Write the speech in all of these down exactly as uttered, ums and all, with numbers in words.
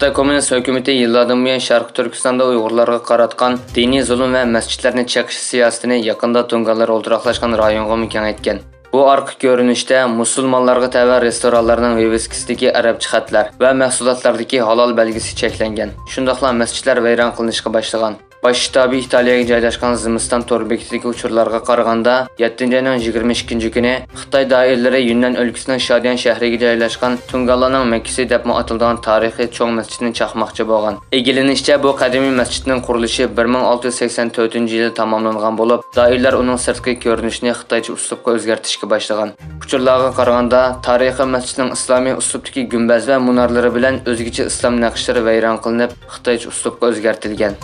خىتاي كوممۇنىست ھۆكۈمىتى يىللاردىن بۇيان شەرقىي تۈركىستاندا ئۇيغۇرلارغا قاراتقان دىنىي زۇلۇم ۋە مەسچىتلەرنى چېقىش سىياسىتىنى يېقىندا تۇڭگانلار ئولتۇراقلاشقان رايونغىمۇ كېڭەيتكەن. بۇ ئارقا كۆرۈنۈشتە مۇسۇلمانلارغا تەۋە رېستورانلارنىڭ ۋىۋىسكىسىدىكى ئەرەبچە خەتلەر ۋە مەھسۇلاتلاردىكى ھالال بەلگىسى چەكلەنگەن. شۇنداقلا مەسچىتلەر ۋەيران قىلىنىشقا باشلىغان. باش شتابى ئىتالىيەگە جايلاشقان زىمىستان تور بېكىتىدىكى ئۇچۇرلارغا قارىغاندا، يەتتىنچى ئاينىڭ يىگىرمە ئىككىنچى كۈنى خىتاي دائىرىلىرى يۈننەن ئۆلكىسىنىڭ شادىيەن شەھىرىگە جايلاشقان تۇڭگانلارنىڭ مەككىسى دەپمۇ ئاتىلىدىغان تارىخىي چوڭ مەسچىتنى چاقماقچى بولغان. ئىگىلىنىشىچە، بۇ قەدىمىي مەسچىتنىڭ قۇرۇلۇشى بىر مىڭ ئالتە يۈز سەكسەن تۆتىنچى يىلى تاماملانغان بولۇپ، دائىرىلەر ئۇنىڭ سىرتقى كۆرۈنۈشىنى خىتايچە ئۇسلۇبقا ئۆزگەرتىشكە باشلىغان. ئۇچۇرلارغا قارىغاندا، تارىخىي مەسچىتنىڭ ئىسلامىي ئۇسلۇبتىكى گۈمبەز ۋە مۇنارلىرى بىلەن ئۆزگىچە ئىسلام نەقىشلىرى ۋەيران قىلىنىپ، خىتايچە ئۇسلۇبقا ئۆزگەرتىلگەن.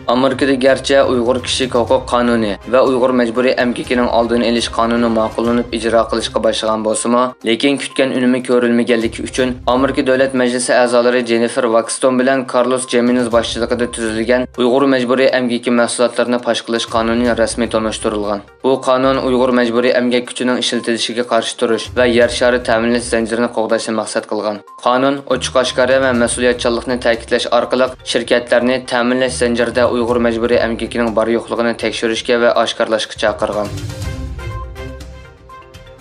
ئامېرىكىدا گەرچە ئۇيغۇر كىشىلىك ھوقۇق قانۇنى ۋە ئۇيغۇر مەجبۇرىي ئەمگىكىنىڭ ئالدىنى ئېلىش قانۇنى ماقۇللىنىپ ئىجرا قىلىشقا باشلىغان بولسىمۇ، لېكىن كۈتكەن ئۈنۈمى كۆرۈلمىگەنلىكى ئۈچۈن، ئامېرىكا دۆلەت مەجلىسى ئەزالىرى جېننىفېر ۋاكستون بىلەن كارلوس جېمېنېز باشچىلىقىدا تۈزۈلگەن ئۇيغۇر مەجبۇرىي ئەمگىكى مەھسۇلاتلىرىنى پاش قىلىش قانۇنى رەسمىي تونۇشتۇرۇلغان. بۇ قانۇن ئۇيغۇر مەجبۇرىي ئەمگەك كۈچىنىڭ ئىشلىتىلىشىگە قارشى تۇرۇش ۋە يەر شارى تەمىنلەش زەنجىرىنى قوغداشنى مەقسەت قىلغان. قانۇن ئوچۇق-ئاشكارا ۋە مەسئۇلىيەتچانلىقنى تەكىتلەش ئارقىلىق شىركەتلەرنى تەمىنلەش زەنجىرىدە ئۇيغۇر مەجبۇرىي ئەمگىكىنىڭ بار-يوقلۇقىنى تەكشۈرۈشكە ۋە ئاشكارىلاشقا چاقىرغان.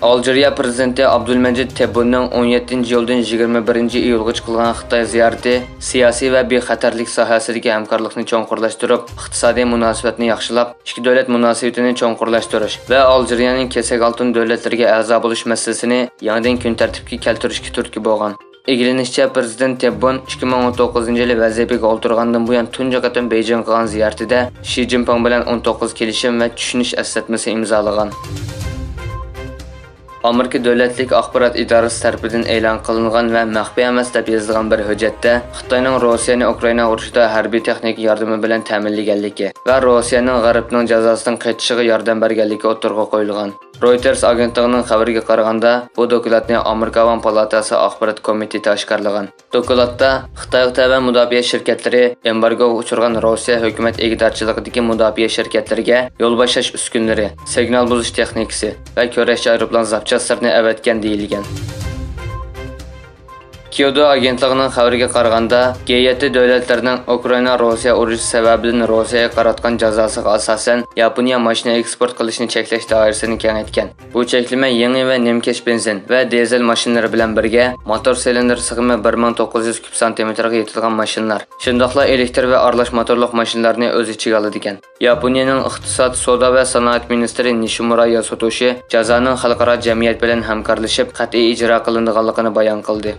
ئالجىرىيە پىرېزىدېنتى ئابدۇلمەجىد تېببۇننىڭ ئون يەتتىنچى ئىيۇلدىن يىگىرمە بىرىنچى ئىيۇلغىچە قىلغان خىتاي زىيارىتى سىياسىي ۋە بىخەتەرلىك ساھەسىدىكى ھەمكارلىقنى چوڭقۇرلاشتۇرۇپ، ئىقتىسادىي مۇناسىۋەتنى ياخشىلاپ، ئىككى دۆلەت مۇناسىۋىتىنى چوڭقۇرلاشتۇرۇش ۋە ئالجىرىيەنىڭ كېسەك ئالتۇن دۆلەتلىرىگە ئەزا بولۇش مەسىلىسىنى يېڭىدىن كۈن تەرتىپكە كەلتۈرۈشكە تۈرتكە بولغان. ئىگىلىنىشىچە، پىرېزىدېنت تېببۇن ئىككى مىڭ ئون توققۇزىنچى يىلى ۋەزىپىگە ئولتۇرغاندىن بۇيان تۇنجى قېتىم بېيجىڭغا قىلغان زىيارىتىدە شى جىنپىڭ بىلەن ئون توققۇز كېلىشىم ۋە چۈشىنىش ئەسلەتمىسى ئىمزالىغان. ئامېرىكا دۆلەتلىك ئاخبارات ئىدارىسى تەرىپىدىن ئېلان قىلىنغان ۋە مەخپىي ئەمەس دەپ يېزىلغان بىر ھۆججەتتە خىتاينىڭ روسىيەنى ئۇكرائىنا ئۇرۇشىدا ھەربىي تېخنىكا ياردىمى بىلەن تەمىنلىگەنلىكى ۋە روسىيەنىڭ غەربنىڭ جازاسىدىن قېچىشىغا ياردەم بەرگەنلىكى ئوتتۇرىغا قويۇلغان. رويتېرس ئاگېنتلىقىنىڭ خەۋىرىگە قارىغاندا، بۇ دوكلاتنى ئامېرىكا ئاۋام پالاتاسى ئاخبارات كومىتېتى ئاشكارىلىغان. دوكلاتتا خىتايغا تەۋە مۇداپىئە شىركەتلىرى ئېمبارگوغا ئۇچرىغان روسىيە ھۆكۈمەت ئىگىدارچىلىقىدىكى مۇداپىئە شىركەتلىرىگە يول باشلاش ئۈسكۈنىلىرى، سىگنال بۇزۇش تېخنىكىسى ۋە كۈرەشچى ئايروپىلان زاپچاسلىرىنى ئەۋەتكەن دېيىلگەن. كيودو ئاگېنتلىقىنىڭ خەۋىرىگە قارىغاندا، جى يەتتە دۆلەتلىرىنىڭ ئۇكرائىنا روسىيە ئۇرۇشى سەۋەبىدىن روسىيەگە قاراتقان جازاسىغا ئاساسەن، ياپونىيە ماشىنا ئېكسپورت قىلىشنى چەكلەش دائىرىسىنى كېڭەيتكەن. بۇ چەكلىمە يېڭى ۋە نېمىكەش بېنزىن ۋە دىزېل ماشىنىلىرى بىلەن بىرگە موتور سىلىندىر سىغىمى بىر مىڭ توققۇز يۈز كۇب سانتىمېتىرغا يېتىدىغان ماشىنىلار، شۇنداقلا ئېلېكتر ۋە ئارىلاش موتورلۇق ماشىنىلارنى ئۆز ئىچىگە ئالىدىكەن. ياپونىيەنىڭ ئىقتىساد، سودا ۋە سانائەت مىنىستىرى نىشىمۇرا ياسۇتوشى جازانىڭ خەلقئارا جەمئىيەت بىلەن ھەمكارلىشىپ قەتئىي ئىجرا قىلىنىدىغانلىقىنى بايان قىلدى.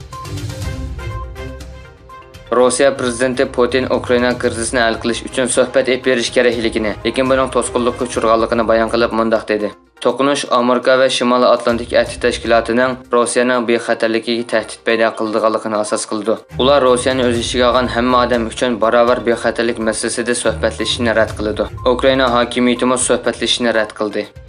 روسىيە پىرېزىدېنتى پۇتىن ئۇكرائىنا كىرىزىسىنى ھەل قىلىش ئۈچۈن سۆھبەت ئېلىپ بېرىش كېرەكلىكىنى، لېكىن بۇنىڭ توسقۇنلۇققا ئۇچرىغانلىقىنى بايان قىلىپ مۇنداق دېدى: «توقۇنۇش ئامېرىكا ۋە شىمالىي ئاتلانتىك ئەھدى تەشكىلاتىنىڭ روسىيەنىڭ بىخەتەرلىكىگە تەھدىت پەيدا قىلىدىغانلىقىنى ئاساس قىلىدۇ. ئۇلار روسىيەنى ئۆز ئىچىگە ئالغان ھەممە ئادەم ئۈچۈن باراۋەر بىخەتەرلىك مەسىلىسىدە سۆھبەتلىشىشنى رەت قىلىدۇ. ئۇكرائىنا ھاكىمىيىتىمۇ سۆھبەتلىشىشنى رەت قىلدى.»